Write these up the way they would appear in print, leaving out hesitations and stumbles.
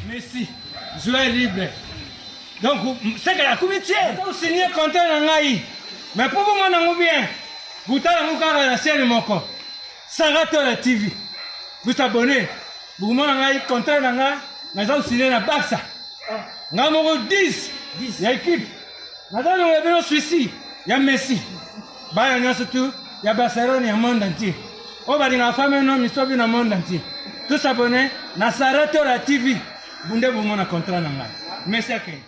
Messi, joueur libre. Donc, c'est que la comité, vous signez contrat na ngai. Mais pour vous mon bien, vous tala kaka na chaîne moko. Saratola TV. Vous abonnez. Vous mon ngai contrat na ngai, naza signer na Barça. Ngai moko 10 ya équipe. Naza longola bino Suisse ya Messi. Bana nyonso tu ya Barcelone ya monde entier. Oyo balingaka femme no misobi na monde entier. Tous abonnés na Saratola TV. Bunde bomona contrat na ngai. Messi akende.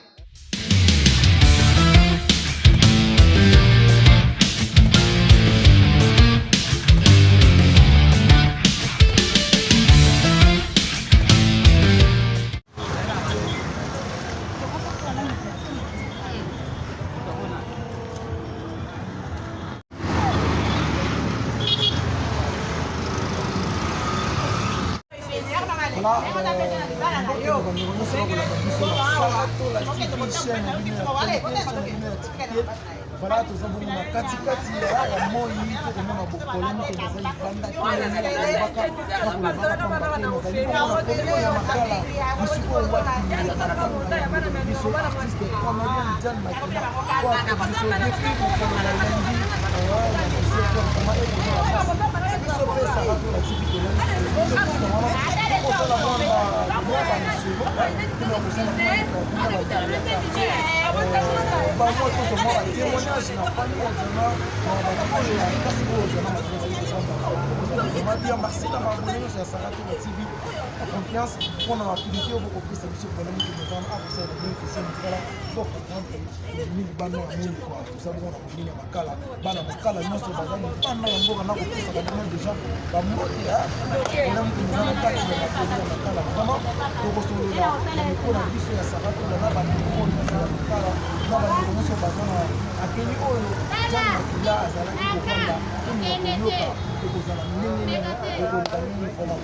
Voilà, toza bongo na katikati ya moi tokomona bokolo moto baza libanda telobaka na kolobaka pamba te nazali bongo na kombo ya makala bisika oyo wapi ya biso artiste comédien Diane Makila oyo biso depuis mokolo na lundi na 17 heures vraiment ekozala pasi biso mpe Sarah Tola TV tolandi tokosala mwa bamisolo mpona kosala mwa na bato ya bango tozwa mwa batémoignage na famille ya jona na bato oyo ya kasi oyo jona vraiment bien merci na baabone nyonso ya Sarah Tola TV confiance mpona bafidélité oyo bokopesa biso mpona moto mozana akosalela bino question mosala po comprendre tobimi libanda ya monde kua toza bongo na komini ya makala bana makala nyonso baza libanda ya mboka na kopesaka bino deja bambote mpona moto moza na kati ya makolo ya makala vraiment tokosolola na mikolo na biso ya Saratola na bandeko oyo nyonso ya makala na bandeko nyonso baza na akeli oyo Jean Makila azalaki kofanda mpona koyoka ekozala ndenge nini ekoleka nini vraiment.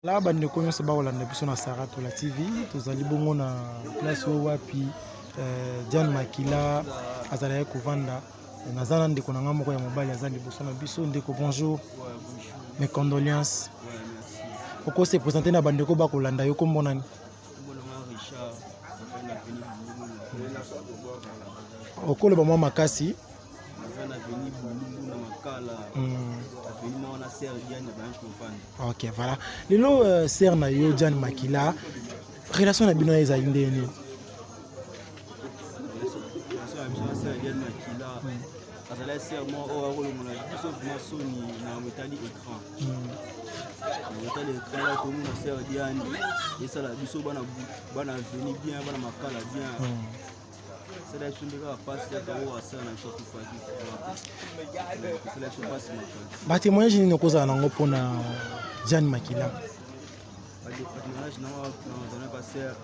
La bandeko nyonso bakolanda biso na Saratola TV tozali bongo na place oyo wapi euh, Diane Makila azalaki kovanda. Naza na ndeko na ngai moko ya mobali aza liboso na biso. Ndeko bonjour, mes condoléances. Oko se présenter na bandeko bakolanda yo, kombo nani? Okoloba mwa makasi. Ok, voilà. Lelo euh, sœur na yo Diane Makila, relation na bino ezali ndenge nini? Azalaki sœur moko oyo akolongola biso vraiment soni na etali écran. Na etali écran ya komona sœur Diane esala biso bana bana veni bien bana makala bien. Esala biso nde kaka mpasi kaka oyo asala na biso akufaki. Esala biso mpasi makasi. Batémoignage nini okozala nango mpona Diane Makila? Batémoignage nango nazala pa sœur.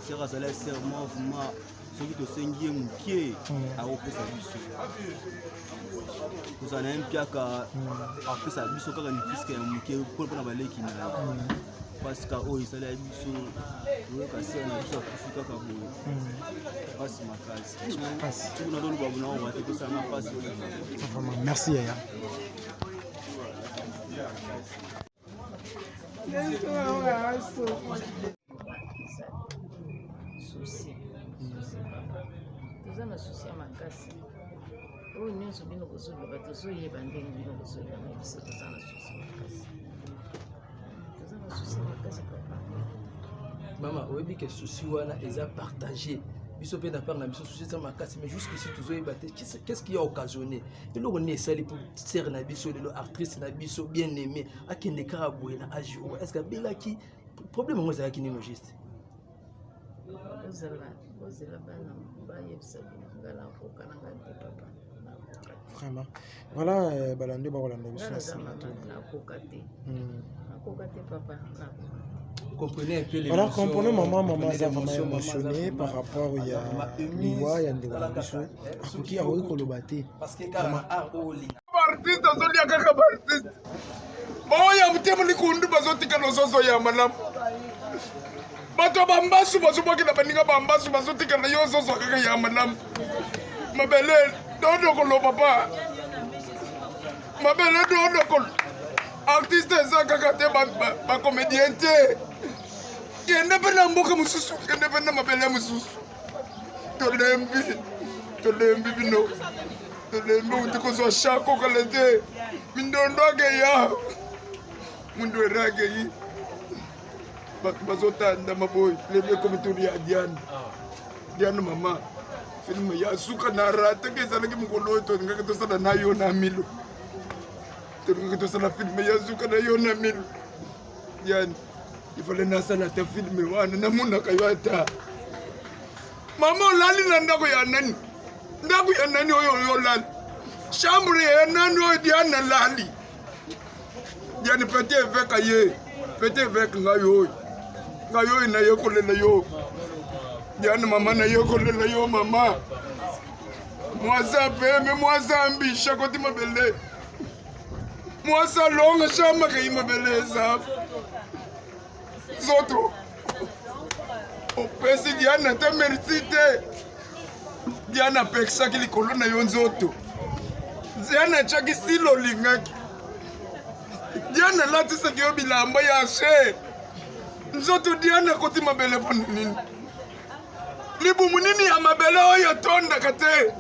Sœur azalaki sœur moko vraiment soki tosengi ye moke akopesa biso kozala na ye mpiaka akopesa biso kaka nifiske ya moke mpona baleki na ye mpasi ka oyo esali ya biso toyoka sere na biso akufi kaka boye mpasi makasi soki nazoloba bonango te tosalanga mpasi. Vraiment merci yaya. Souci, souci papa, toza na souci ya makasi. Oyo nyonso bino bozoloba tozoyeba ndenge bino bozoloba, mais biso toza na souci makasi, toza na souci makasi papa. Mama, oyebi ke souci wana eza partage biso mpe na part na biso souci eza makasi, mais jusqu'ici tozoyeba te qu'est-ce qui a occasionné eloko nini esali mpo sere na biso lelo actrice na biso bien aimé akende kaka boye na age oyo. Est ce que abelaki? Problème yango ezalaki nini juste? Bozela, bozela bana bayebisa bino, ngai nakoka na ngai te papa, nakoka te. Vraiment. Voilà, euh, balandi bakolanda biso ngai na naza nsima mama, to. nakoka te, nakoka te papa, nakoka te. Comprenez un peu Voilà, l'émotion, comprenez maman, maman comprenez aza vraiment l'émotion, maman aza émotionnée par vraiment- rapport aza ya vraiment émise. liwa ya ndeko na Tala biso. kaka, eh, Akoki soki akoki okutu. koloba te. Parce que kaka na art oyo olinga Baartiste azolia kaka baartiste oyo ya motema likundu bazotika lososo ya malamu. Bato ya bambasu bazobwakela baninga bambasu, bazotikala yo ozozwa kaka ya malamu. Mabele dodokolo papa, mabele dodokolo. Artiste eza kaka te bacomédien te. Kende mpe na mboka mosusu, kende mpe na mabele mosusu. Tolembi, tolembi bino, tolembi. Uti kozwa shako kala te, mindondo akeya, mundu ere akei, bato bazotanda maboyi. Lelo ekomi toli ya Diane. Diane mama, filme ya suka na rateke ezalaki mokolo oyo tolingaki tosala na yo na Milo, tolingaki tosala filme ya suka na yo na Milo. Diane, ifale nasala ata filme wana, namonaka yo ata. Mama, olali na ndako ya nani? Ndako ya nani oyo oyo olali? Chambre ya nani oyo Diane alali? Diane, petit évêque ye, petit évêque, ngai oyo, ngai oyo naye kolela yo. Diane mama, naye kolela yo mama. Mwasi apeme, mwasi ambisha koti mabele, mwasi alonga shamaka yi mabele eza nzoto. Opesi Diane ata merci te. Diane apekisaki likolo na yo nzoto. Diane atiaki silo olingaki. Diane alatisaki yo bilamba ya se nzoto. Diane akoti mabele mpona nini? Libumu nini ya mabele oyo etondaka te?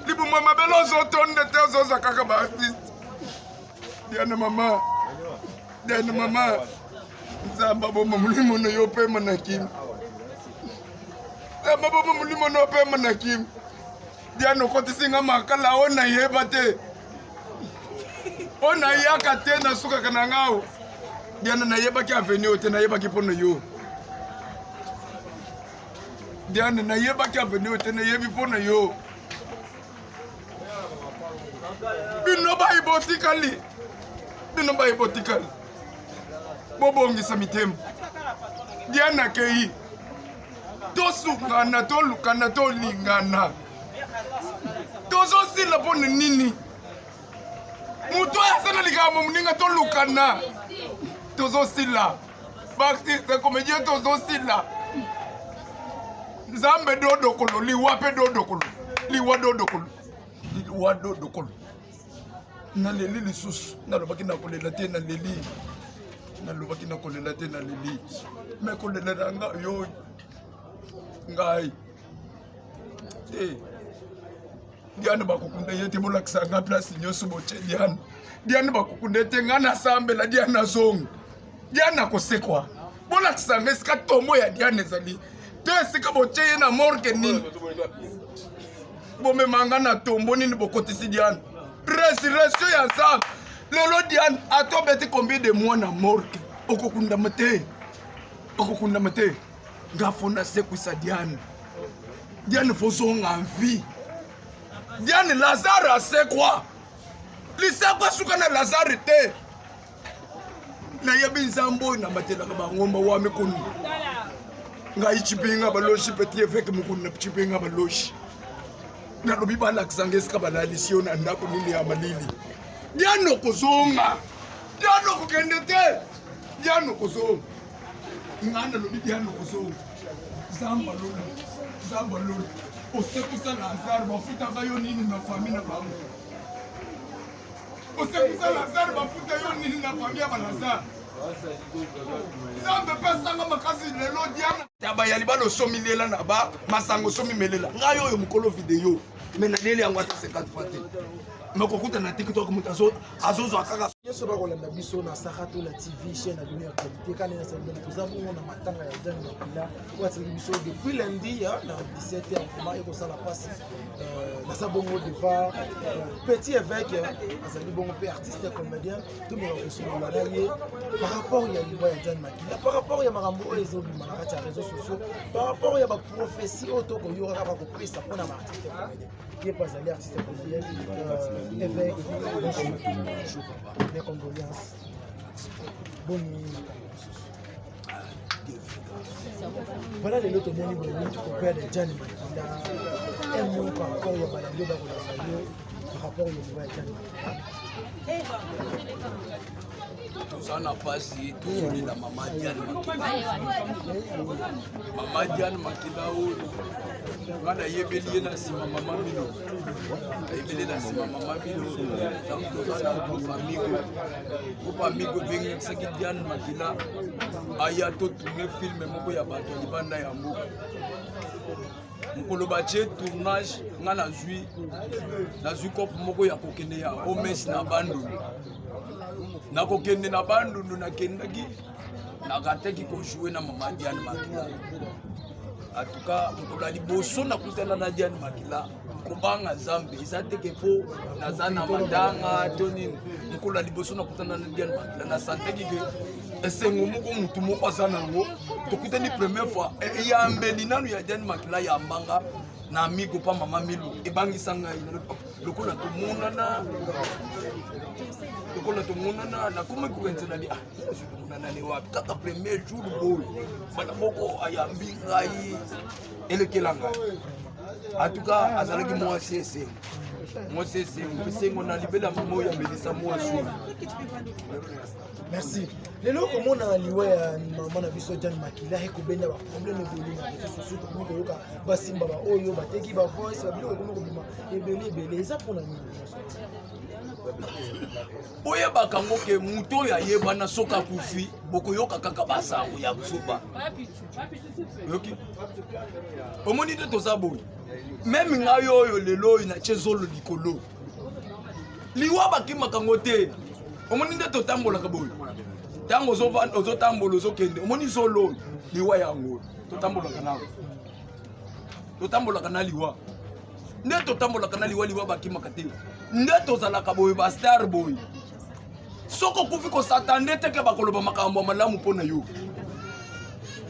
Libumu ya mabele ozotonda te, ozoza kaka baartiste. Diane mama, Diane mama, Nzambe aboma molimo na yo pema na kimi. Nzambe aboma molimo na yo pema na kimi. Diane, okotisi nga makala oyo nayeba te, oyo nayaka te, nasukaka na ngao. Diane, nayebaki avenir oyo te, nayebaki mpo na yo. Diane, nayebaki avenir oyo te, nayebi mpo na yo. Bino bayi botikali, bino bayi botikali, bobongisa mitema. Diane akei, tosungana, tolukana, tolingana. Tozosila mpo na nini? Moto oyo aza na likambo moninga, tolukana. Tozosila, baartiste comédien, tozosila. Nzambe dodokolo, liwa mpe dodokolo, liwa dodokolo, liwa dodokolo. Naleli lisusu, nalobaki nakolela te, naleli. Nalobaki nakolela te, naleli. Me kolela na ngai yo ngai te. Diane bakokunda ye te, bolakisa nga place nyonso botie Diane. Diane bakokunda ye te, ngai nasambela Diane azonga. Diane akosekwa. Bolakisa nga esika tombo ya Diane ezali to esika botie ye na morgue nini. Bomema nga na tombo nini bokotisi Diane. Resurrection ya Nzambe. Lelo Diane atobeti combien de mois na morgue, okokundama te, okokundama te. Nga fo nasekwisa Diane. Diane fozonga vie. Diane, Lazare asekwa, lisekwa suka na Lazare te. Nayebi Nzambe oyo namatelaka bangomba wa mikunu. Ngai Cipinga Baloshi, petit évêque mokunu na Cipinga Baloshi, nalobi balakisa nga esika balalisi yo na ndako nini ya malili. Diane okozonga, Diane okokende te, Diane okozonga. Ngai nalobi Diane okozonga. Zamba lola, Zamba lola, osekusa Lazare, bafutaka yo nini na famille na bango? Osekusa Lazare, bafuta yo nini na famille ya balazare? Nzambe pesanga makasi lelo. Diana taba ya libala osomi lela na ba masango osomi melela. Ngai oyo mokolo video me naleli yango ata 50 fois te. Me kokuta na TikTok, moto azozwa kaka. Nyonso bakolanda biso na Saratola TV, chaîne na bino ya qualité. Kana ya salibana, toza bongo na matanga ya Diane Makila oyo atikaki biso depuis lundi na 17 heures. Vraiment ekosala mpasi. Naza bongo devant petit évêque, azali bongo mpe artiste comédien. Tomeka kosolola na ye par rapport ya liwa ya Diane Makila, par rapport ya makambo oyo ezobima na kati ya réseaux sociaux, par rapport ya baprophétie oyo tokoyoka kaka kopesa mpona baartiste comédien. Ye mpe azali artiste comédien. Évêque, bonjour, mes condoléances. Boni makambo mosusu? Voilà, lelo tomoni boye koperdre Diane Makila. Un mot par rapport ya balandi oyo bakolanda yo. Par rapport ya liwa ya Diane? Toza na mpasi, tozolela mama Diane Makila. Mama Diane Makila oyo nga nayebeli ye na nsima mama Milo, nayebeli na nsima mama Milo. Donc toza na groupe Amigo, groupe Amigo ebengisaki Diane Makila aya totourne filme moko ya bato ya libanda ya mboka. Mokolo batie tournage, nga nazwi cope moko ya kokende ya omes na Bandundu. Nakokende na Bandundu, nakendaki nakataki kojoue na mama Diane Makila. En tout cas, mokolo ya liboso nakutana na Diane Makila, kobanga Nzambe eza teke mpo naza na matanga to nini. Mokolo ya liboso nakutana na Diane Makila, nasantaki ke esengo moko motu moko aza nango. Tokutani première fois, eyambeli nanu ya Diane Makila ya mbanga na amigo pa mama Milo ebangisa ngai lokola tomonana, lokola tomonana nakomi kokanisa bi ah tomonana ne wapi kaka premier jour boye mbala moko ayambi ngai elekela ngai. En tout cas azalaki mwasi esengo, mwasi esengo, esengo na libela mama oyo amelisa mwasi oyo. Merci. Lelo komona liwa ya mama na biso Diane Makila ekobenda ba problème ebele na réseaux sociaux, tokomi koyoka basimba ba oyo bateki ba voice ba biloko ekomi kobima ebele ebele, eza mpona nini? Boyebaka ngo ke moto oyo ayebana soki akufi bokoyoka kaka basango ya buzoba. Yoki omoni te toza boye, meme ngai oyo lelo oyo natie zolo likolo, liwa bakimaka ngo te. Omoni nde totambolaka boye, ntango ozotambola ozokende, omoni zolo oyo liwa yango totambolaka na, totambolaka na liwa nde totambolaka na liwa, liwa bakimaka te. Nde tozalaka boye bastar boye, soki okufi kosatande te ke bakoloba makambo ya malamu mpo na yo,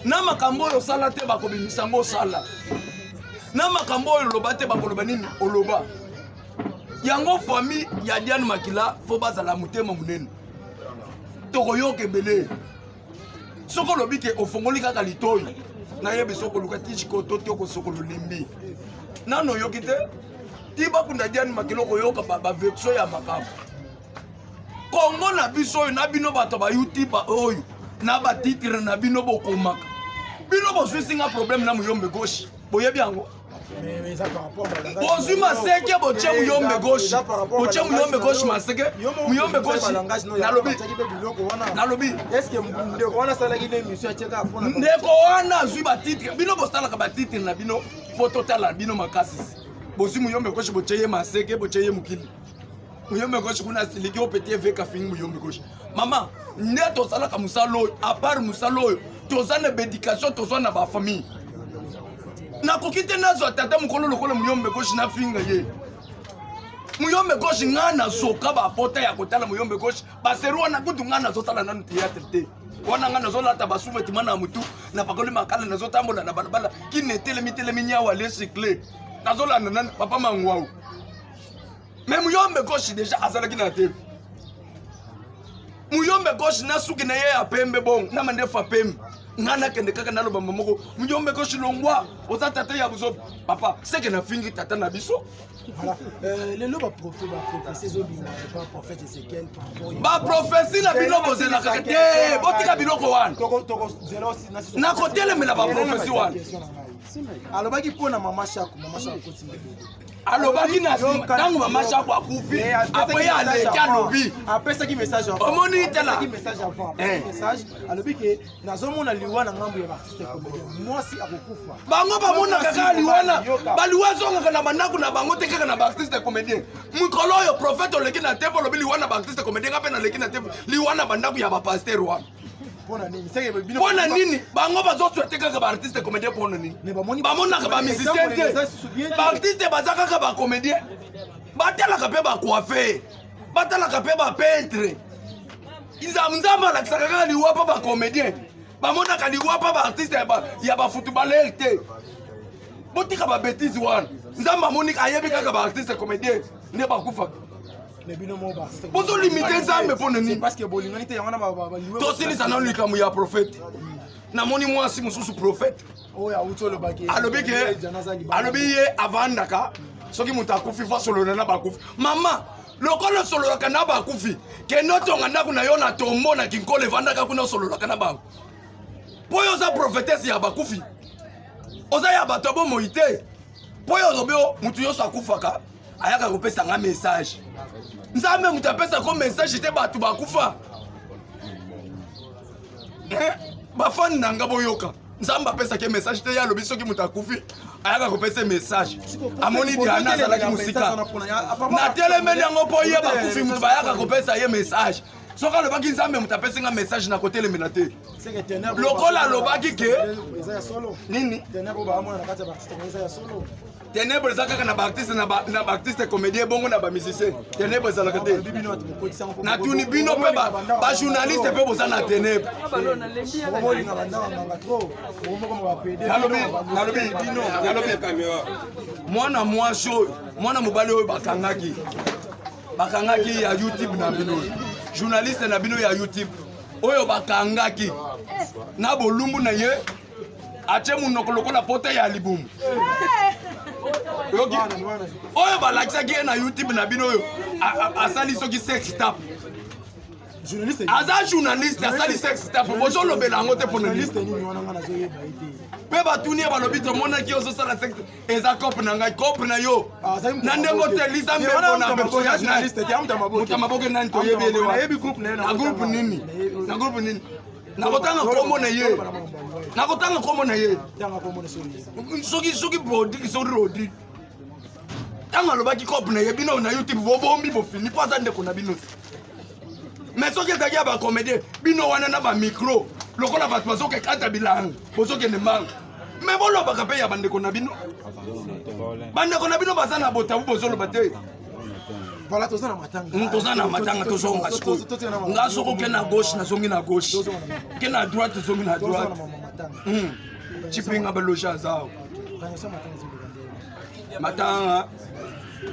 na makambo oyo osala te bakobimisa yango osala, na makambo oyo oloba te bakoloba nini oloba yango. Famille ya Diane Makila fo bazala motema monene, tokoyoka ebele. Soki olobi ke ofongoli kaka litoi, nayebi soki oluka tishiko to te okosokolo olembi nano oyoki te ti bakunda Diane Makila, okoyoka baversion ya makambo Kongo na biso oyo na bino bato ba YouTube oyo na batitre na bino bokomaka bino bozwisi nga problème na Muyombe gauche, boyebi yango. Bozwi maseke botie Muyombe gauche, botie Muyombe gauche maseke, Muyombe gauche. Nalobi, nalobi ndeko wana azwi batitre, bino bosalaka batitre na bino po totala bino makasi. Bozwi Muyombe gauche botie ye maseke, botie ye mokili. Muyombe gauche kuna asiliki opeti eveka fingi Muyombe gauche. Mama, nde tosalaka mosala oyo, apart mosala oyo toza na baéducation, tozwa na bafamille. Nakoki te nazwa tata mokolo lokola Muyombe gauche nafinga ye Muyombe gauche. Ngai nazoka bapota ya kotala Muyombe gauche baseri wana kutu ngai nazosala nanu théâtre te wana ngai nazolata basuvetima na mutu, napakoli makala, nazotambola na balabala kini etelemi telemi nyawa lesikle, nazolanda nani papa Mangwau. Mais Muyombe gauche déjà azalaki na TV. Muyombe gauche na suki na ye ya pembe bongo na mandefu ya pembe, ngai nakende kaka naloba moko Muyombe gauche longwa, oza tata ya buzo papa seke nafingi tata na biso. Voilà. Lelo baprophétie ezobima pa prophète Ezekiel par rapport Baprophétie na bino bozelaka te, botika biloko wana, nakotelemela baprophétie wana. Alobaki mpo na mama Shako, mama Shako akoti mabele. Alobaki na nsima ntango mama Shako akufi, apres ye aleki alobi. Apesaki message. Omoni, tala. Apesaki message avant, apesaki message, alobi ke nazomona liwa na ngambo ya baartiste comédien, mwasi akokufa. Bango bamonaka kaka liwana, baliwa ezongaka na bandako na bango te, kaka na baartiste comédien. Mokolo oyo prophète oleki na tefe olobi liwa na baartiste comédien, nga mpe naleki na tefe liwa na bandako ya bapaster wana. Mpona nini? Seke bino Mpo na nini bango bazoswete kaka baartiste comédien? Mpo na nini? Mais bamoni bamonaka bamusicien te, eza susu bien te. Baartiste baza kaka bacomédien, batalaka mpe bacoiffe, batalaka mpe bapeintre. Nzambe alakisaka kaka liwa mpo bacomédien bamonaka liwa mpo baartiste ya bafootballeur te. Botika babêtises wana. Nzambe amoni ayebi kaka baartiste comédien nde bakufaka. Mais bino mo baartiste Bozolimite Nzambe mpo na nini? Parce que bolingani te, yango wana baliwe. Tosilisa nano likambo ya prophète. Namoni mwasi mosusu prophète Oyo awuti olobaki alobi ke Diana aza libanda. Alobi ye avandaka. Soki moto akufi fo asolola na bakufi. Mama, lokola osololaka na bakufi, kende otonga ndako na yo na tombo na Kinkole, evandaka kuna osololaka na bango. Mpo yo oza prophetesse ya bakufi, oza ya bato ya bomoi te. Mpo yo olobi o moto nyonso akufaka ayaka kopesa nga message. Nzambe moto apesako message te, bato bakufa. Eh, bafani na nga boyoka, Nzambe apesaki message te. Ye alobi soki moto akufi ayaka kopesa message. Amoni Diana azalaki mosika, natelemeli yango mpo ye bakufi moto bayaka kopesa ye message. Soki alobaki Nzambe moto apesi nga message, na kotelemela te. Lokola alobaki ke nini, ténèbre eza kaka na baartiste, na baartiste comédien, bongo na bamusicien ténèbre ezalaka te. Natuni bino mpe bajournaliste mpe boza na ténèbre. Nalobi, nalobi, nalobi, mwana mwasi oyo, mwana mobali oyo bakangaki, bakangaki ya YouTube na bino, journaliste na bino ya YouTube oyo bakangaki na bolumbu na ye, atie monoko lokola pota ya libumu. Yoki oyo balakisaki ye na YouTube na bino oyo asali soki sex tap, aza journaliste, asali sex tap, bozolobela yango te. Mpona nini? Mpe batuni ye, balobi tomonaki ozosala sex, eza cope na ngai, cope na yo na ndenge otelisa mbembo na moto ya maboke nani, toyebi elewa na groupe nini, na groupe nini. Nakotanga nkombo na ye, nakotanga nkombo na ye soki soki Rodrigue, soki Rodrigue. Ntango alobaki cope na ye, bino na YouTube bobombi, bofini, mpo aza ndeko na bino. Mais soki ezalaki ya bacomédien, bino wana na bamicro lokola bato bazokekata bilanga, bozokende mbango. Me bolobaka mpe ya bandeko na bino, bandeko na bino baza na botabu, bozoloba te. Voilà, toza na matanga. Toza na matanga, tozonga sikoyo. Nga soki oke na gauche, nazongi na gauche, ke na droite, tozongi na droite. Cipinga baloge aza awa. Matanga,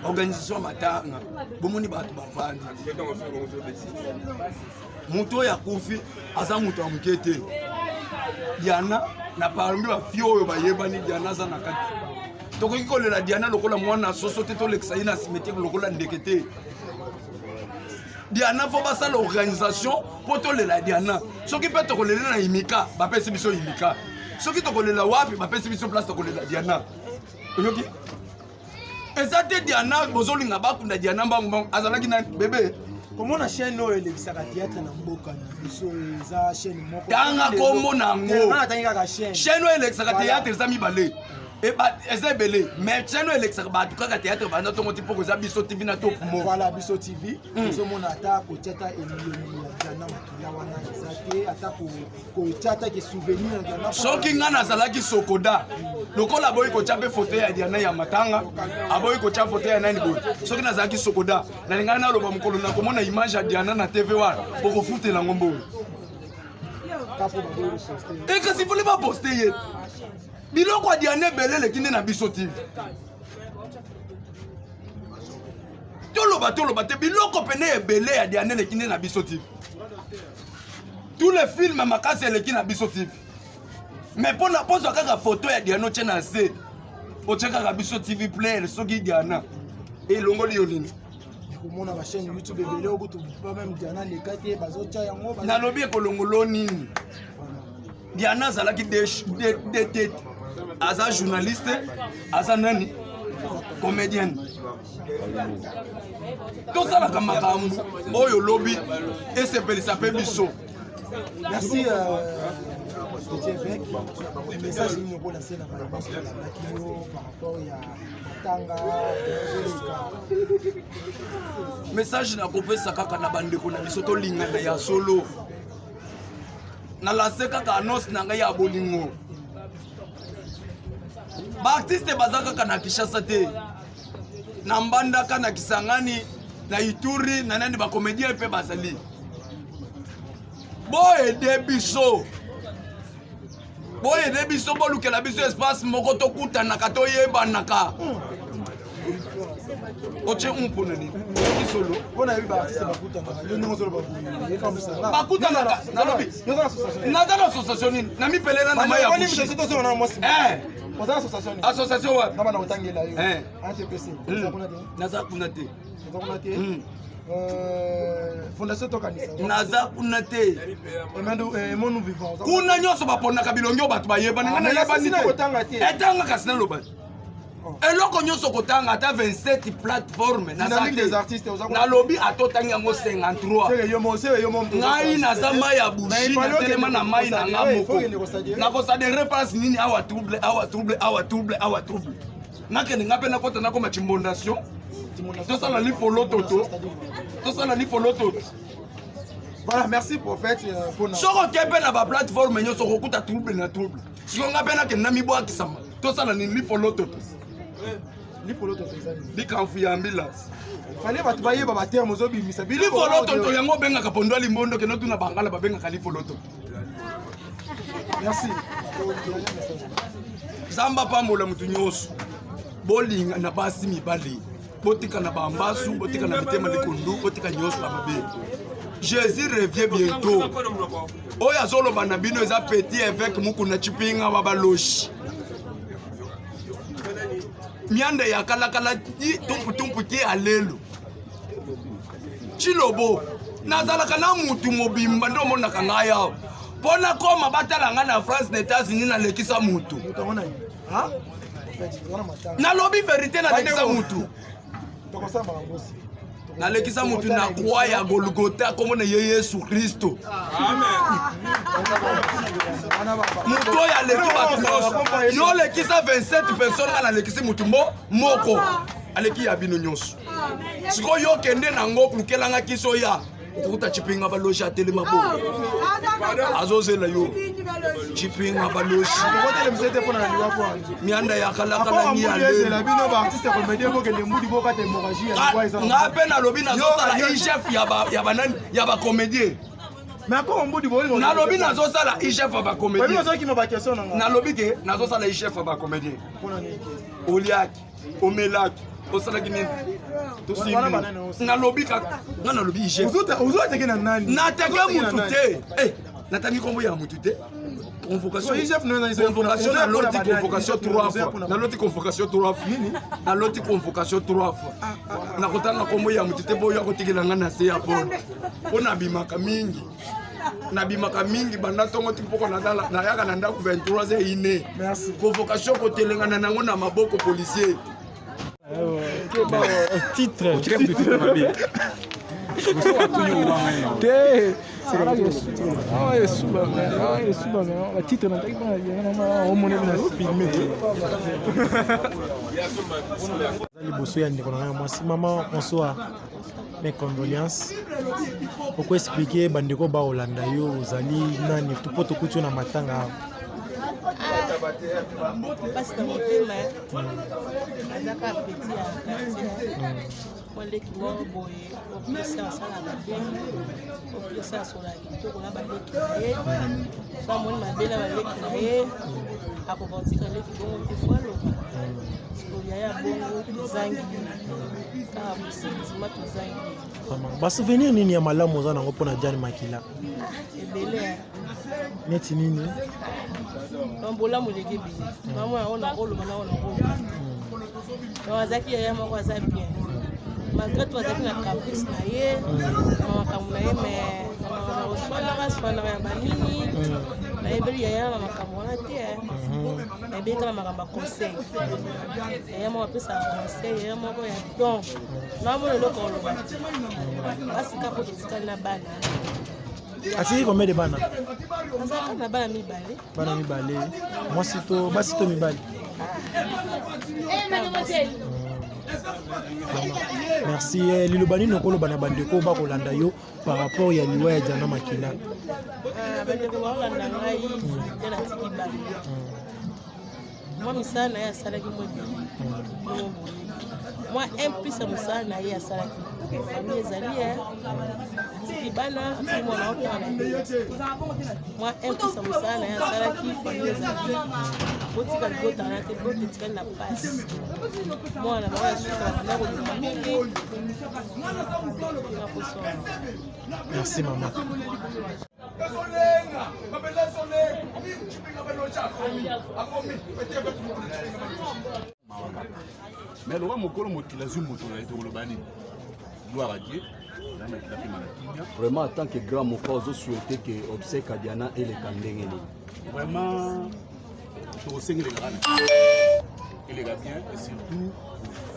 organisation matanga, bomoni bato bavandi. Moto oyo akufi aza moto ya moke te. Diana na parmi bafille oyo bayebani, Diana aza na kati. Tokoki kolela Diana lokola mwana soso te, tolekisa ye na cimetière lokola ndeke te. Diana fo basala organisation mpo tolela Diana. Soki mpe tokolela na imika, bapesi biso imika. Soki tokolela wapi, bapesi biso place tokolela Diana. Oyoki eza te. Diana, bozolinga bakunda Diana mbangu mbangu, azalaki nani bebe. Komona chaîne oyo elekisaka théâtre na mboka na biso, eza chaîne moko. Tanga kombo na yango. Natangi kaka chaîne. Chaîne oyo elekisaka théâtre eza mibale, eza ebele, mais chaîne oyo elekisaka bato kaka théâtre banda ntongo ti poko eza Biso TV na Top Mo. Voilà, Biso TV. Tozomona ata kotia ata elongi ya Diana makila wana eza te, ata kotia ata ke souvenir ya Diana. Soki ngai nazalaki sokoda, lokola aboyi kotya mpe foto ya Diana ya matanga, aboyi kotya foto ya nani boye, soki nazalaki sokoda, nalingaki naloba mokolo nakomona image ya Diana na TV wana, bokofutela yango mbongo. E kasi fole baposte ye. Biloko ya Diana ebele eleki nde na Biso TV. Toloba, toloba te, biloko pene ebele ya Diana eleki nde na Biso TV. Tous les films makasi eleki na Biso TV. Mais mpona pozwa kaka foto ya Diana otie na se, otie kaka Biso TV player, soki Diana elongoli yo nini? Komona bachaîne YouTube ebele okutu pas même Diana leka te, bazotia yango. Nalobi ekolongolo nini? Diana azalaki de tete, aza journaliste, aza nani, comédienne. Tosalaka makambo oyo lobi esepelisa mpe biso. Merci, petit évêque. Message nini okolase na bato nyonso balandaki yo par rapport ya matanga ezoleka? Message nakopesa kaka na bandeko na biso, tolingana ya solo. Nalase kaka annonce na ngai ya bolingo. Baartiste baza kaka na Kinshasa te, na Mbandaka, na Kisangani, na Ituri, na nani, bacomédien mpe bazali. Boyede biso, boyede biso, bolukela biso espace moko tokutanaka, toyebanaka. Otie un mpo na nini? Oyoki solo? Mpo na yebi baartiste bakutanaka, yo ndenge ozoloba boye ekamwisanga. Bakutanaka, nalobi. Naza na association nini? Namipelela na mai ya bouche. Eh. Oza na association nini? Association wapi? Na bana kotangela yo. Eh. ATPC. Oza kuna te? Naza kuna te. Oza kuna te? Fondation tokanisa. Naza kuna te. Emonu vivant. Kuna nyonso baponaka bilongi oyo bato bayebani. Nga nayebani te. Etanga kasi naloba. Eloko nyonso kotanga ata 27 plateforme nalobi ata otangi yango 53. Ngai naza mai ya bougie, natelema na mai na nga moko. Nakosadere place nini? Awa trouble, awa trouble, awa trouble, awa trouble. Nakende nga mpe nakota, nakoma chimbondation, tosala lifolo toto, tosala lifolo toto. Voilà, merci prophète. Soki oke mpe na baplateforme nyonso, okokuta trouble na trouble. Siko nga mpe nakende na mibwakisama, tosala nini? Lifolo toto. Lifolo toto eza nini? Likamfu ya mbila. Fallait bato bayeba baterme ozobimisa. Lifolo toto yango obengaka pondo ya limbondo. Kende tuna bangala, babengaka lifolo toto. Merci. Nzambe apambola motu nyonso. Bolinga na basi mibali, botika na bambasu, botika na mitema likundu, botika nyonso ya mabe. Jésus revient bientôt. Oyo azoloba na bino eza petit évêque Mukuna Chipinga wa baloshi mianda ya kalakala tumputumpu ti alelo Chilobo. Nazalaka na mutu mobimba nde omonaka ngai awa mpo nakoma batala ngai na France, na États-Unis. Nalekisa mutu, nalobi verité, nalekisa mutu, nalekisa mutu na croix ya Golgota, kombo na ye Yesu Kristo. Mutu oyo aleki bato nyonso. Yo olekisa 27 personne, nga nalekisi mutu mo moko aleki ya bino nyonso. Sikoyo yo okende nango, lukelanga kiso ya okokuta Chipinga baloshi atelema bo azozela yo. Chipinga baloshi. Okotelemisa te mpona na liwa po mianda ya kalakala. Mialezela bino baartiste comédien, bokende mbudi, bokata hémorragie ya liwa eza. Nga mpe nalobi nazosala igf ya banani, ya bacomédien. Mais akoko mbudi. Nalobi nazosala igf ya bacomédien. Ozokima baquestion nanga. Nalobi ke nazosala igf ya bacomédien. Mpona nini? Oliaki, omelaki, osalaki nini? Nalobi kaka nga nalobi igf. Ozoteke na nani? Nateke mutu te, natangi nkombo ya mutu te. Convocation, naloti convocation trois fois, naloti convocation trois fois, naloti convocation trois fois. Nakotanga nkombo ya mutu te mpo oyo akotikela nga na se ya porte, mpo nabimaka mingi, nabimaka mingi banda ntongo ti mpoko. Nayaka na ndako 23 heures ine. Convocation kotelengana nango na maboko policier. Titre te awa esuba, awa esuba batitre nataki omona bina filme te. Liboso ya ndeko na ngai mwasi, mama, bonsoir, mes condoléances. Okoexpliquer bandeko baolanda yo, ozali nani mpo tokuti yo na matanga awa? Mpasi na motema. Aza kaka petit ya quartier, mwa leki moko boye. Opesa asalaka bien, opesa asolaka kitoko na baleki na ye. So amoni mabe na baleki na ye, akoka kotika leki bongo te, fo aloba. Sikoyo yaya bongo tozangi kaka bosentima, tozangi. Basouvenir nini ya malamu oza nango mpona Diane Makila? Ebele. Neti nini? Bolamu eleki ebele. Mama yango nakoloba nango, nakoloba. Donc azalaki yaya moko aza bien, malgré tout azalaki na caprice na ye, na makambo na ye, mais na makambo oswanaka swanaka ya banini, nayebeli yaya na makambo wana te. Nayebeli kaka makambo ya conseil. Yaya moko apesaka conseil, yaya moko ya don. Namona eloko oloba te, basika po totikali na bana. Atiki combien de bana? Azalaka na bana mibale. Bana mibale, mwasi to basi to mibali? Merci. Liloba nini okoloba na bandeko bakolanda yo par rapport ya liwa ya Diana Makila? Bandeko bakolanda ngai te, natiki bana. Mwa misala na ye asalaki mwa ebele bongo boyebi. Mwa un plus ya mosala na ye asalaki. Famille ezali ye. Atiki bana, atiki mwana otanga na université. Mwa un plus ya mosala na ye asalaki, famille ezali. Botika libota wana te, libota etikali na pasi. Mwana bango ya suka banda koluka mingi. Merci maman. Mais lokola mokolo mokili azwi moto na ye tokoloba nini? Gloire à Dieu. Vraiment, en tant que grand moko ozo souhaiter que obsèque ya Diana eleka ndenge nini? Vraiment tokosenga eleka na eleka bien et surtout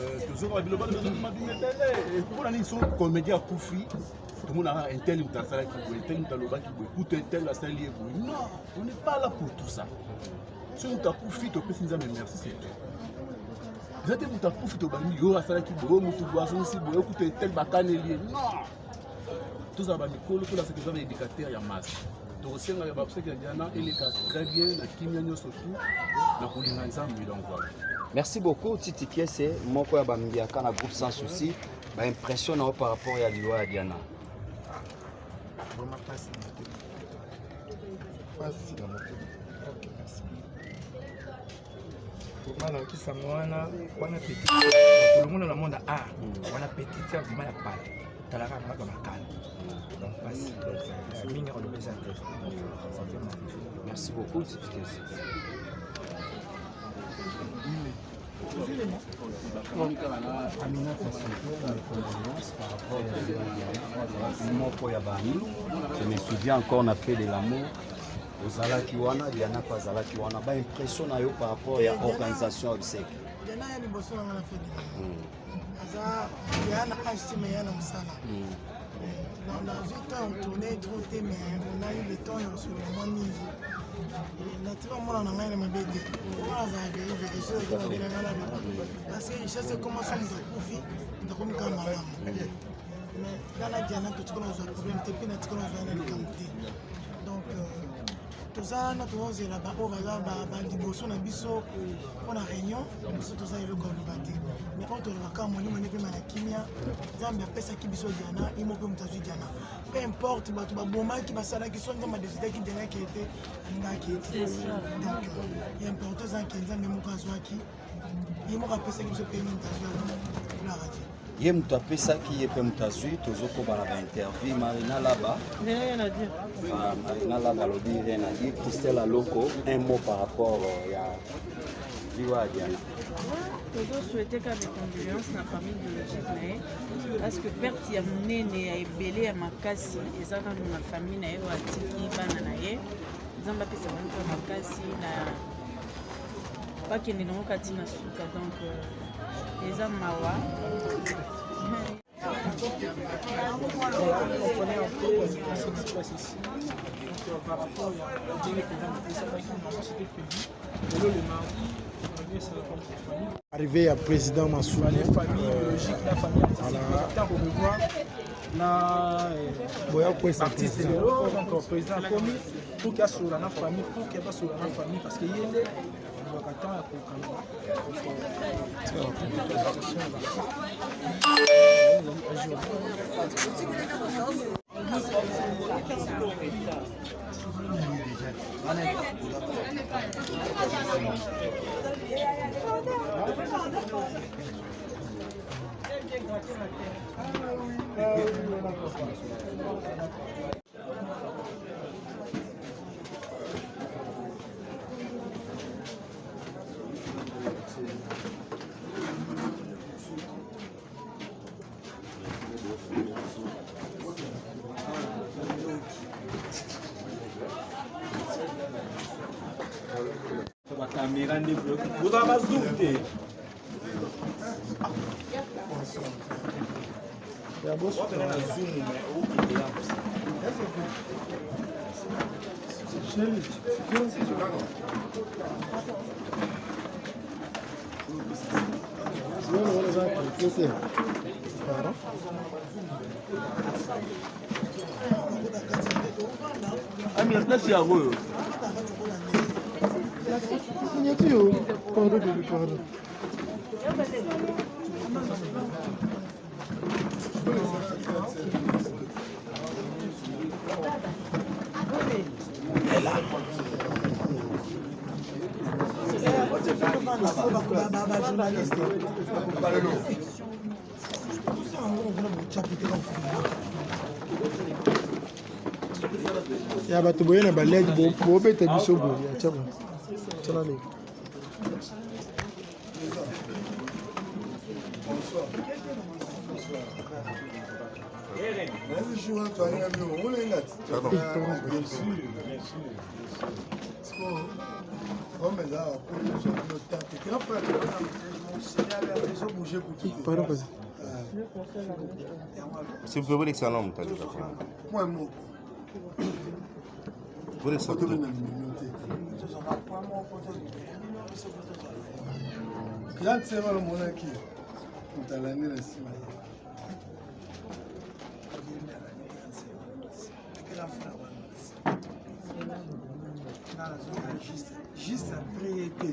euh, tozokoka biloba mabima ebele mpona nini so comédien akufi tomonaka intel moto asalaki boye intel moto alobaki boye kutu intel asali ye boye. Non, on n'est pas là pour tout ça. Soki moto akufi, topesi Nzambe merci, c'est tout. Eza te moto akufi tobandi yo asalaki boye, oyo moto boye azongisi boye, okuta intel bakaneli ye. Non, tozala bamikolo, tolakisa toza ba éducateur ya masse. Tokosenga ya baobsèque ya Diana eleka très bien na kimia nyonso tout na kolinga Nzambe. Donc voilà. Merci beaucoup Titi Kiese, moko ya bambiaka na groupe Sans Souci. Ba impression na yo par rapport ya liwa ya Diana? Vraiment pasi na motema, pasi na motema. Ok, merci. Vraiment nayoki sango wana, wana petit tolongona na monde art wana, petite sœur vraiment ya pala talaka ngaka makala, donc pasi donc mingi akoloba eza te, ça fait mal. Merci beaucoup Titi Kiese. Aminata Soto, mes condoléances par rapport à moko ya bami. Je me souviens encore, on a fait de l'amour. Ozalaki wana, Diana mpe azalaki wana. Ba impression na yo par rapport ya organisation ya obsèque? Diana ya liboso na nga na fete, aza ya na age te, mais ya na mosala. Nazwi temps ya tourner trop te, mais on a eu le temps ya kosolola mwa mingi. Natika mwana na ngai na mabe te, mwana azala veri veri, soki mabe na ngai naloba, parce que richesse ekoma so moto akufi, moto akomi kaka malamu. Mais nga na Diana totikala kozwa problème te, mpe natikala kozwa na likambo te. Donc toza wana, tozozela baoyo baza baliboso na biso mpona réunion. Biso toza eloko ya loba te, mais oyo tolobaka, molimo nde pema na kimia. Nzambe apesaki biso Diana, ye moko mpe moto azwi Diana. Peu importe bato babomaki, basalaki, so Nzambe adesidaki Diana akeye te, alingaki ye te. Donc ya important ezalaki Nzambe moko azwaki, ye moko apesaki biso, mpe ye moto azwi yango. Gloire à Dieu. Ye moto apesaki, ye mpe moto azwi. Tozokoba na bainterview. Marina Laba. Rien à dire. Ah, Marina Laba alobi rien à dire. Christelle Aloko, un mot par rapport ya liwa ya Diana? Tozosouhaite kaka bacondoléance na famille biologique na ye, parce que perte ya monene ya ebele ya makasi eza nanu na famille na ye oyo atiki bana na ye. Nzambe apesa bango mpe makasi na bakende nango kati na suka. Donc eza mawa. On connaît un peu ce qui se passe ici. Donc, par rapport à ndenge mpenza mopesamaki, normalement c'était prévu lelo le mardi, on ça comme famille. Arrivée ya président Masumu. Famille, famille biologique na famille artistique, ntango revoir na boya kwesa artiste lelo. Donc président akomi pour que asolola na famille, pour que basolola na famille, parce que ye nde alobaka temps ya kokanga. Bakamera nde bozala bazoom te. Wapena na zoom me okende ya mosala. Ami, place yango oyo. Signature. Pardon, bébé, pardon. Journaliste. Ya bato boye na baled bobeta biso boye ya tiako tiana leka. Pardon, vas-y. S'il vous plaît, bolekisa nano moto aleka bolekisa Grande sœur alomonaki moto alandi na nsima ye juste après ye te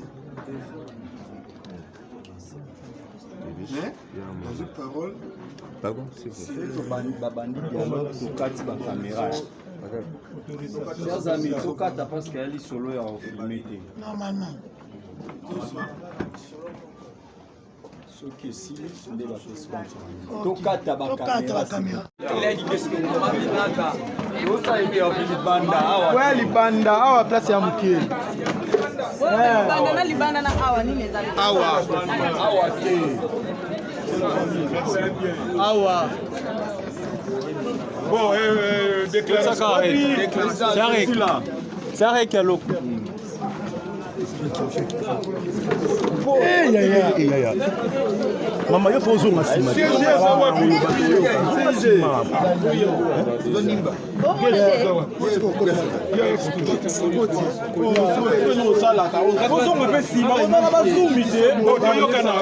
mais nazwi parole babandi dialogue tokati bakamera. Chers amis, tokata parce que ya lisolo ya kofilme te. Normalement soki esili nde bapesi compte tokata bakamera. Oya libanda awa place ya moke. Awa awa te awa. Bon, déclaration. Sarek Aloko. Eh, yaya. Eh, yaya. Mama, yo faut ozonga nsima. Nsima. Ozonga mpe nsima, ozala bazumi te. Toyokana,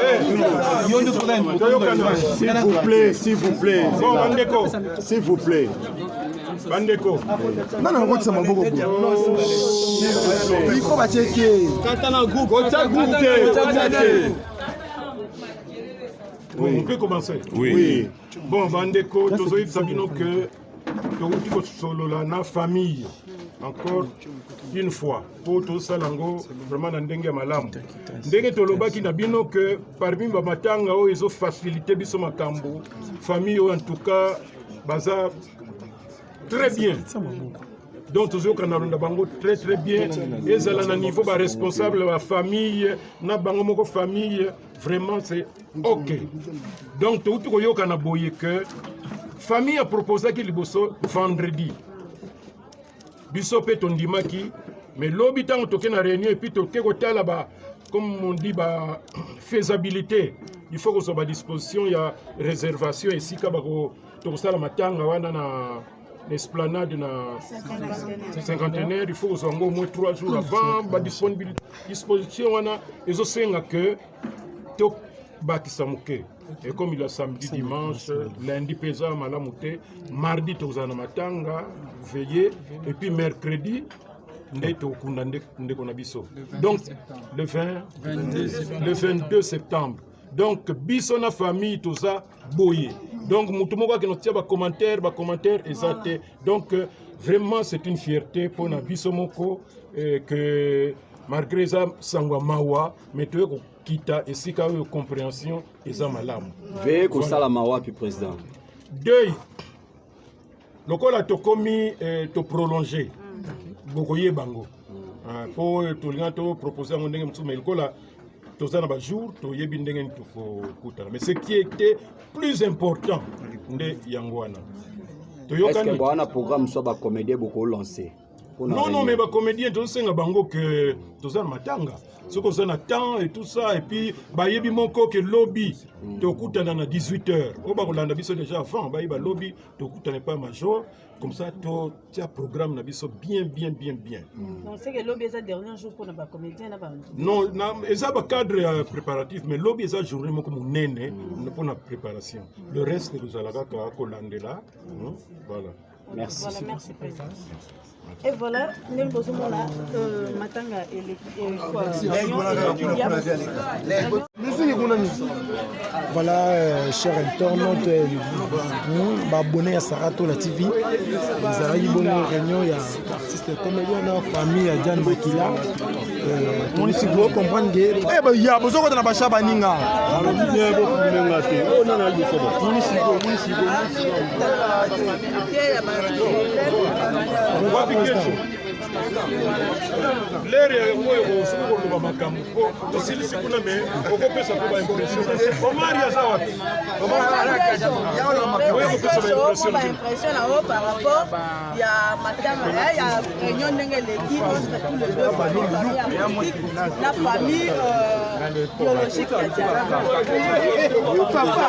toyokana. S'il vous plaît, s'il vous plaît. Bon, bandeko. S'il vous plaît. Bandeko. Nani akokotisa maboko boye? Micro batie ke. Kata na groupe. Kotia groupe te. Kotia te. Bon, on peut commencer. Oui. Oui. Bon, bandeko, tozoyebisa bino que touti kosolola na famille encore une fois mpo tosala yango vraiment na ndenge ya malamu. Ndenge tolobaki na bino que parmi bamatanga oyo ezofacilite biso makambo, famille oyo en tout cas baza très bien. Donc tozokana na bango très très bien, ezala na niveau ba responsable ba famille na bango moko famille, vraiment c'est ok. Donc touti koyokana boye que famille aproposaki liboso vendredi, biso mpe tondimaki, mais lobi ntango toke na réunion et puis toke kotala ba, comme on dit, ba faisabilité, il faut kozwa ba disposition ya réservation esika bako tokosala matanga wana na esplanade na cinquantenaire, il faut kozwa yango au moins 3 jours avant. Ba disposition wana ezosenga que tobakisa moke. Et comme il a samedi, dimanche, lundi mpe eza malamu te, mardi tokozala na matanga veillée et puis mercredi nde tokunda ndeko na biso. Donc le 20 le 22 septembre. Donc biso na famille toza boye. Donc motu moko akende kotia bacommentaire, bacommentaire eza te. Donc vraiment c'est une fierté mpona biso moko que malgré eza sango ya mawa, mais toye kokita esika oyo compréhension eza malamu. Veye kosalama wapi, président? Deuil lokola tokomi toprolonge, bokoyeba yango mpo tolinga topropose yango ndenge mosusu, mais lokola toza na bajour, toyebi ndenge nini tokokutana. Mais ce qui était plus important nde yango wana. Toyokani wana programme so bacomédien bokolance? Non, non, mais bacomédien tozosenga bango ke toza na matanga, soki oza na temps et tout ça, et puis bayebi moko ke lobi tokutana na 18 heures, oyo bakolanda biso déjà avant bayeba lobi tokutana epai major, comme ça totia programme na biso bien bien bien bien. Donc c'est que lobi eza dernier jour mpona bacomédien na ba Non, na, eza bacadre ya préparatif, mais lobi eza journée moko monene mpona préparation. Le reste ekozala kaka kolandela. Voilà. Merci. Voilà, merci président. Et voilà, ndenge bozomona matanga eleki. Musique kuna musique. Voilà, cher internaute, baabonné ya Saratola TV, ezalaki bongo réunion ya artiste comédien na famille ya Diane Makila. Moni si vous comprendre que eh ba ya bozo kota na basha baninga. Moni siko, moni siko. Wapi kesho? Lere yango oyo soki koloba makambo po tosilisi kuna me okopesa mpo baimpression. Omari aza wapi? Oyo kopesa baimpression na yo par rapport ya matanga ya réunion ndenge eleki entre tous les deux familles, famille artistique na famille euh, biologique ya Diana. Papa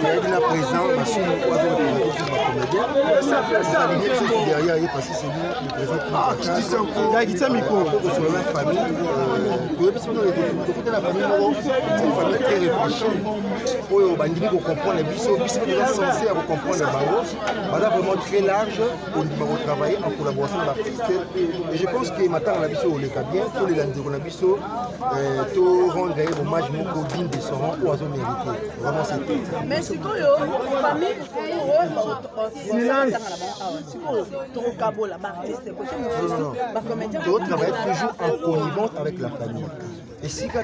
nayebi na président masumu oyo azoreprésente biso bacomédien alingi biso derrière ye parce que c'est lui le président yakitisa mikro kosola na famille toyebisi bino tokuta na famille moko c'est une famille très réfléchie oyo bandimi kocomprendre biso biso mpe toza censé ya kocomprendre bango baza vraiment très large kondima kotravailler en collaboration na baartiste et je pense que matanga na biso oleka bien tolela ndeko na biso euh, to rendre ye hommage moko digne de son rang oyo azo mérite vraiment c'est tout. Mais sikoyo famille sikoyo tokokabola baartiste kote mosusu bacomédien. Totravaille toujours en connivence avec la famille. Esika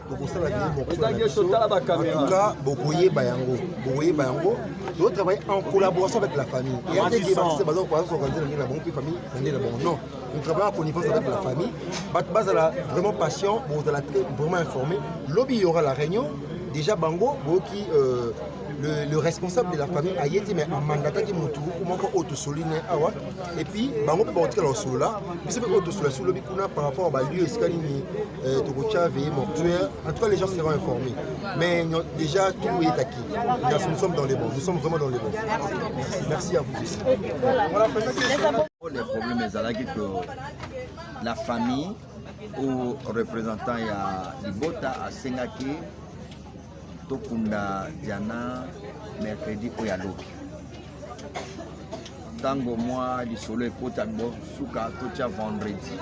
tokosala bino mokotoka bokoyeba yango, bokoyeba yango. Totravaille en collaboration avec la famille. Et te ke baartiste baza koorganiser na ndenge na bango mpe famille na ndenge na bango. Non, nous travaillons en connivence avec la famille. Bato bazala vraiment patient, bozala très vraiment informé. Lobi il y aura la réunion. Déjà bango boyoki euh, le, le responsable de la famille aye te mais amandataki motu moko oyo tosoli ne awa et puis bango mpe bakotikala kosolola biso mpe oyo tosolola si lobi kuna par rapport à balieu esika nini euh, tokotya veille mortuaire. En tout cas, les gens seront informés, mais déjà tout est acquis. Merci, nous sommes dans les bons, nous sommes vraiment dans les bons. Merci à vous aussi. Le problème ezalaki que la famille ou représentant ya libota asengaki tokunda Diana mercredi oyo ya lobi. Ntango mwa lisolo ekota bo suka totya vendredi,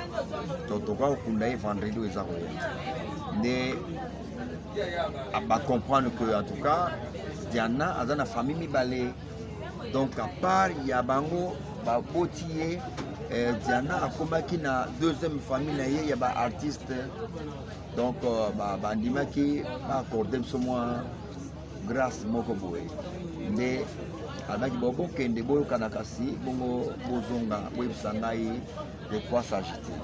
to tokoka kokunda ye vendredi oyo eza koya nde bacomprendre que en tout cas Diana aza na famille mibale, donc à part ya bango baboti ye eh, Diana akomaki na deuxième famille na ye ya baartiste. Donc euh, bandimaki baaccorde biso mwa grâce moko boye nde alobaki bo bokende boyokana kasi bongo bozonga boyebisa ngai de quoi s'agit-il.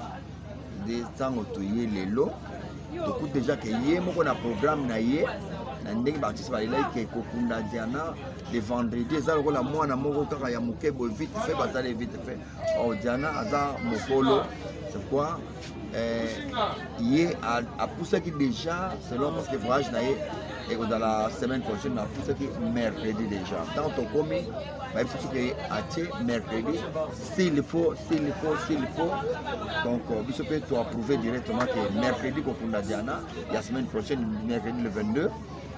Nde ntango toye lelo tokuti deja ke ye moko na programme na ye na ndenge baartiste balelaki ke kokunda Diana le vendredi eza lokola mwana moko kaka ya moke boye vite fait basali vite fait. Or Diana aza mokolo, c'est quoi eh, ye apusaki déjà selon parce que voyage na ye ekozala semaine prochaine, mais apusaki mercredi déjà. Ntango tokomi bayebisi biso ke atie mercredi s'il faut, s'il faut, s'il faut. Donc euh, biso mpe toapprouve directement ke mercredi kokunda Diana ya semaine prochaine, mercredi le 22.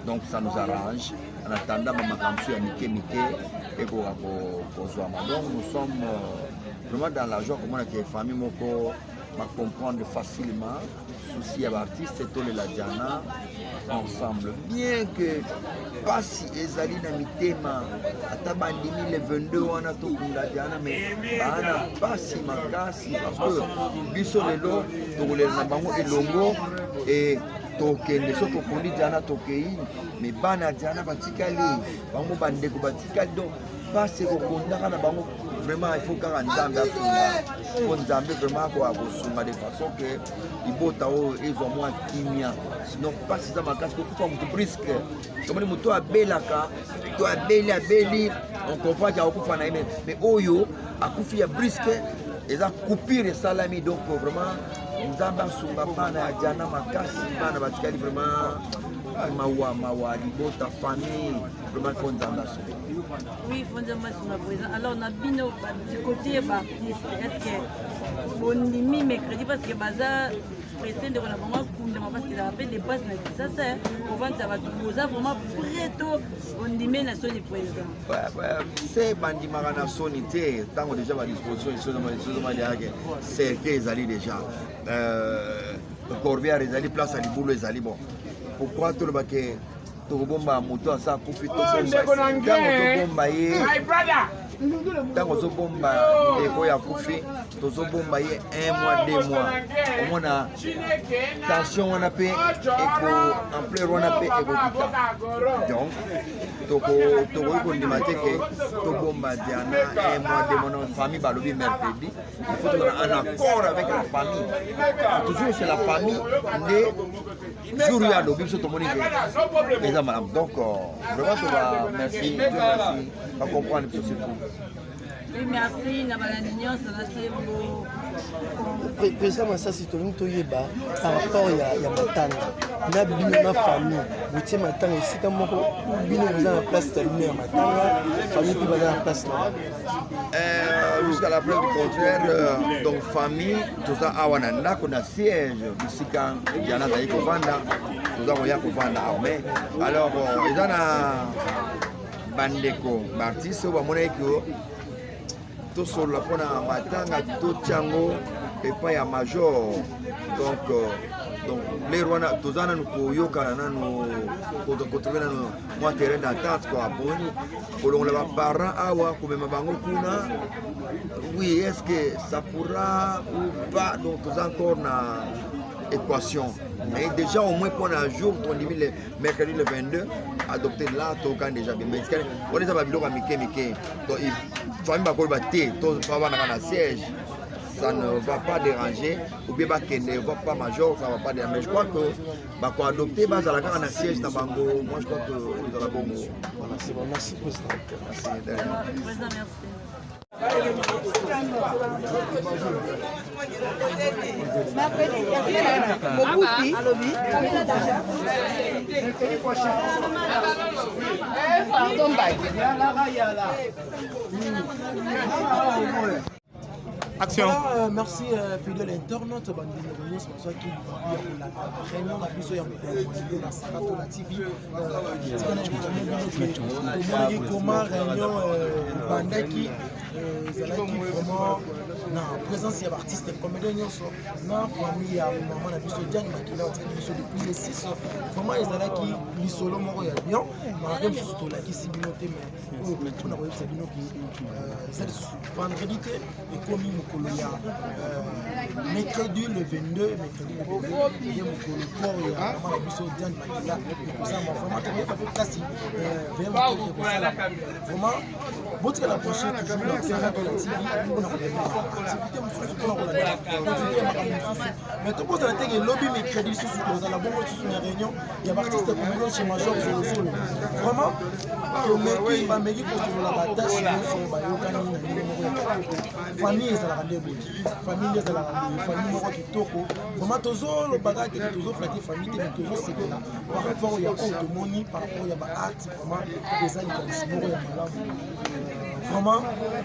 Donc ça nous arrange en attendant bamakambo mosusu ya mike mike ekoka kozwama. Donc nous sommes euh, vraiment dans la joie komona ke famille moko bacomprendre facilement souci ya baartiste tolela Diana ensemble, bien que pasi ezali na mitema. Ata bandimi le 22 wana tokunda Diana, mais baa na pasi makasi parce que biso lelo tokolela na bango elongo e tokende. So tokundi Diana tokei, mais bana Diana batikali, bango bandeko batikali, donc pasi ekokondaka na bango. Vraiment il faut kaka Nzambe asunga, po Nzambe vraiment akoka kosunga de façon ke libota oyo ezwa mwa kimia. Sinon pasi eza makasi kokufa motu briske. Tomoni motu abelaka to abeli abeli, on comprend ke akokufa na ye, mais oyo akufi ya briske eza coupure esalami. Donc vraiment Nzambe asunga bana ya Diana makasi, bana batikali vraiment mawa mawa, libota famille vraiment faut Nzambe asunga. Oui, faut Nzambe asunga président. Alors na bino du côté baartiste, est ce que bondimi mercredi parce que baza pressé ndeko na bango akundama, parce que ezala mpe dépasse na Kisasa kovandisa bato, boza vraiment prêt to bondimi na soni président? Se bandimaka na soni te. Ntango déjà badisposition esozomaliake, cercueil ezali déjà, euh, corbillard ezali, place ya libulu ezali. Bon, pourquoi tolobake? Tokobomba moto asa akufi, Oh, ndeko na ntango ngai. tobomba ye, My brother. ntango ozobomba ndeko oyo akufi, tozobomba ye un mois, 2 mois, omona tension wana mpe eko ampleur wana mpe ekokita. Donc tokoki kondima te ke tobomba Diana un mois, 2 mois. Non, famille balobi mercredi, il faut tozala en accord avec la famille. Toujours c'est la famille nde jour oyo alobi biso tomoni ke eza malamu. Donc vraiment toba merci, Dieu merci, bacomprendre biso surtout. Oui, merci na balandi nyonso na sembo. Président Masasi, tolingi toyeba par rapport ya matanga na bino na famille, botie matanga esika moko, bino boza na place na bino ya matanga, famille mpe baza na place na bango? Jusqu'à la preuve du contraire, donc famille toza awa na ndako na siège bisika Diana azali kovanda, toza koya kovanda awa. Mais alors eza na bandeko baartiste oyo bamonaki ke tosolola mpona matanga, totia yango epai ya major. Donc lere wana toza nanu koyokana, nanu kotrouver nanu mwa terrain d'entente quoi. Boni kolongola baparent awa, komema bango kuna, oui, est ce que ça pourra ou pas? Donc toza encore na équation, mais déjà au moins mpona jour tondimi le mercredi le 22 adopté là, tokani déjà bien. Mais wana eza babiloko ya mike mike. Donc famille bakoloba te tobandaka na siège, ça ne va pas déranger, ou bien bakende va pas major, ça va pas déranger. Mais je crois que bakoadopte bazala kaka na siège na bango. Moi je crois que ezala bongo. Voilà, c'est bon, merci président. Merci de rien. Président, merci. Mokufi alobi. Pardon, Mbaki. Action. Voilà, merci fidèle internaute, bandeko nyonso bazwaki libaku ya kolanda réunion na biso ya mokolo lelo na Saratola TV. Tomonaki koma réunion ebandaki, ezalaki vraiment na présence ya baartiste comédien nyonso na famille ya mama na biso Diane Makila otikali biso depuis le 6. Vraiment ezalaki lisolo moko ya bien, malgré mosusu tolakisi bino te, mais oyo mpona koyebisa bino ke eza lisusu vendredi te, ekomi mokolo ya mercredi le 22. Mercredi le 22 nde mokolo corps ya mama na biso Diane Makila ekosalama. Vraiment tokoyeba mpe kasi vraiment ekosalama. Vraiment botikala branché toujours na Saratola TV mpona kolanda activité mosusu, mpona kolanda continuité ya makambo mosusu. Mais tobosana teke lobi mercredi lisusu tozala bongo lisusu na réunion ya baartiste comédien chez major Zolozolo. Vraiment tomeki, bameki kosolola batâches nyonso, bayokani na ndenge moko ya kitoko. Famille ezalaka nde boye, famille nde ezalaka boye, famille moko kitoko. Vraiment tozolobaka te, tozoflatter famille te, mais tozosepela par rapport ya oyo tomoni, par rapport ya baacte. Vraiment eza likanisi moko ya malamu. Vraiment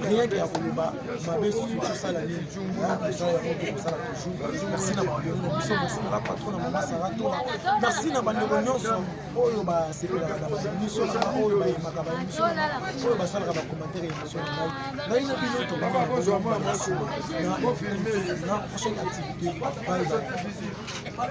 rien que ya koloba mabe susu, tosala nini? Tosala yango te, kosala toujours. Merci na bandeko na biso, merci na la patron na mama Sara Tola, merci na bandeko nyonso oyo basepelaka na baémission na nga, oyo bayemaka baémission na nga, oyo basalaka bacommentaire ya émission na ngai. Ngai na bino tobanga na nsima na prochaine activité. Bye bye.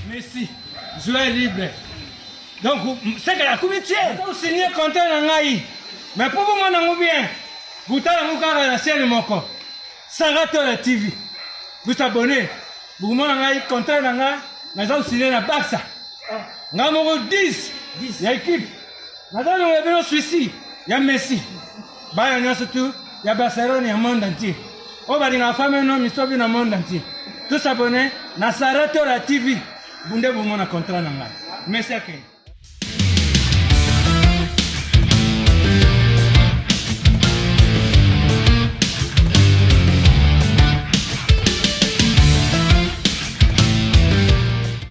Messi, joueur libre. Donc, seke akomi tie osigné contrat na ngai, mais mpo bomona yango bien, botala yango kaka na chaîne moko, Saratola TV. Bosabone, bokomona ngai contrat na ngai naza kosigné na Barça, ngai moko 10 ya équipe, naza longola bino Swisi ya Messi, bana nyonso tu ya Barcelone ya monde entier oyo balingaka fame no misobi na monde entier, tosabone na Saratola TV, bunde bomona contrat na ngai. Messi akende.